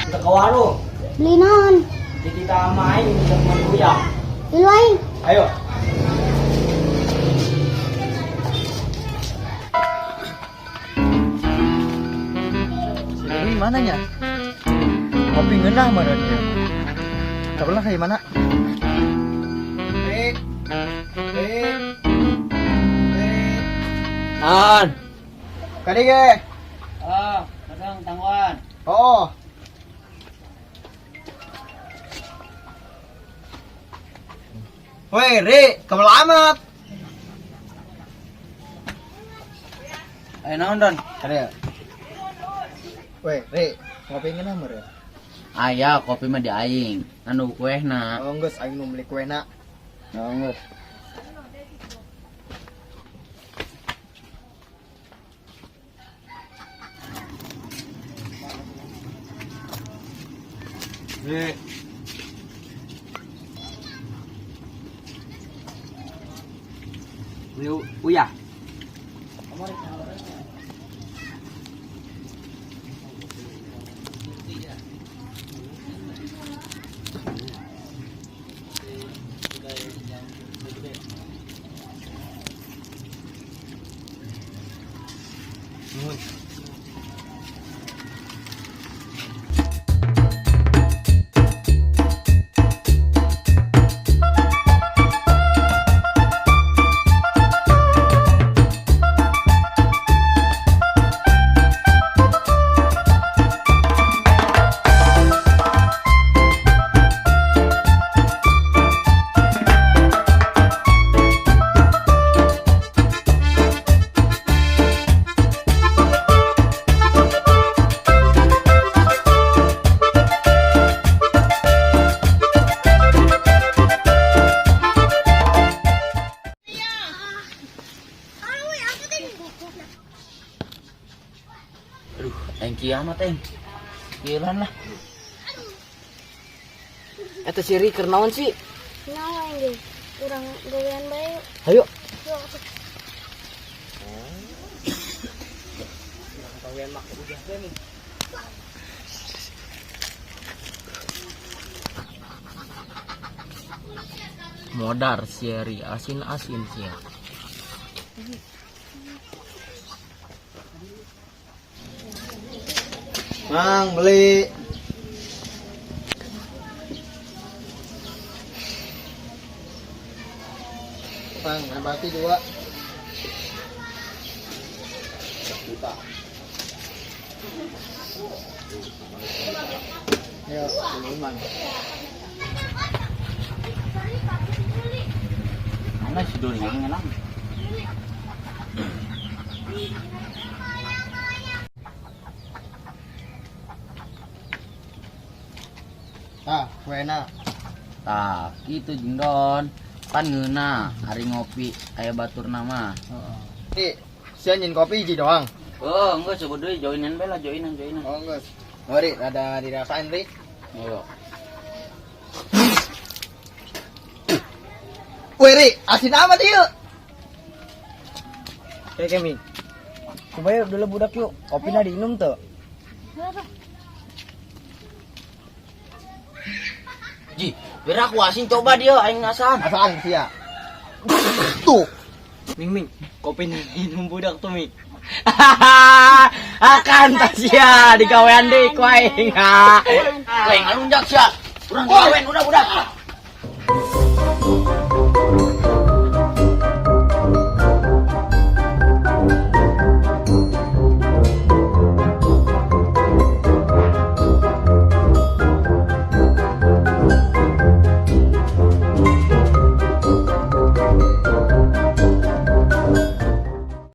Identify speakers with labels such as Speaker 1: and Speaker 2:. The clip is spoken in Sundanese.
Speaker 1: Kita ke warung.
Speaker 2: Beli naon?
Speaker 1: Di kita main sama Buya.
Speaker 2: Milu aing.
Speaker 1: Ayo.
Speaker 3: Ini mananya? Kopi ngeunah meureun ieu. Coba lah kayak mana? Rik. Rik. Rik.
Speaker 1: An.
Speaker 3: Kadi ge.
Speaker 1: Ah, kadang tangguhan.
Speaker 3: Oh. Woi, Rik, kamu amat.
Speaker 1: Ayo naon, Don?
Speaker 3: Kadi. Woi, Rik, kopi ngeunah meureun.
Speaker 4: Aya kopi mah di aing. Anu kuehna.
Speaker 3: Oh, geus aing nu meuli kuena.
Speaker 4: Oh, geus.
Speaker 1: Rik. Beli uyah. Aduh, aing kiamat aing. Kilan lah. Eta si Ri keur naon sih?
Speaker 2: Naon aing ge? Urang gawean bae.
Speaker 1: Ayo.
Speaker 2: Yuk atuh.
Speaker 1: Gawean make uyah teh nih.
Speaker 4: Modar si Ri asin-asin sia.
Speaker 3: Mang, beli. Mang, nambati dua. Juta. Ya, belum mang.
Speaker 4: Mana si Doni yang ngelang?
Speaker 3: Tah, kuena.
Speaker 4: Tah, kitu jeung Don. Pan ngeunah ari ngopi aya baturna mah.
Speaker 3: Heeh. Ri, sia nyin kopi hiji doang.
Speaker 4: Oh, enggak coba deui joinan bae lah, joinan, joinan.
Speaker 3: Oh, geus. Oh, Ri, rada dirasain, Ri.
Speaker 4: Ayo.
Speaker 3: Wih, Ri, asin amat ieu.
Speaker 1: Kayak kami. Coba yuk dulu budak yuk. Kopinya diinum tuh.
Speaker 2: Berapa?
Speaker 4: Ji, biar aku asin coba dia aing ngasaan.
Speaker 3: Asaan sia. Tuh.
Speaker 1: Ming Ming, kopi diinum budak tuh Ming. Akan tasya digawean deui ku aing.
Speaker 4: Aing ngalunjak sia. Urang gawean udah budak.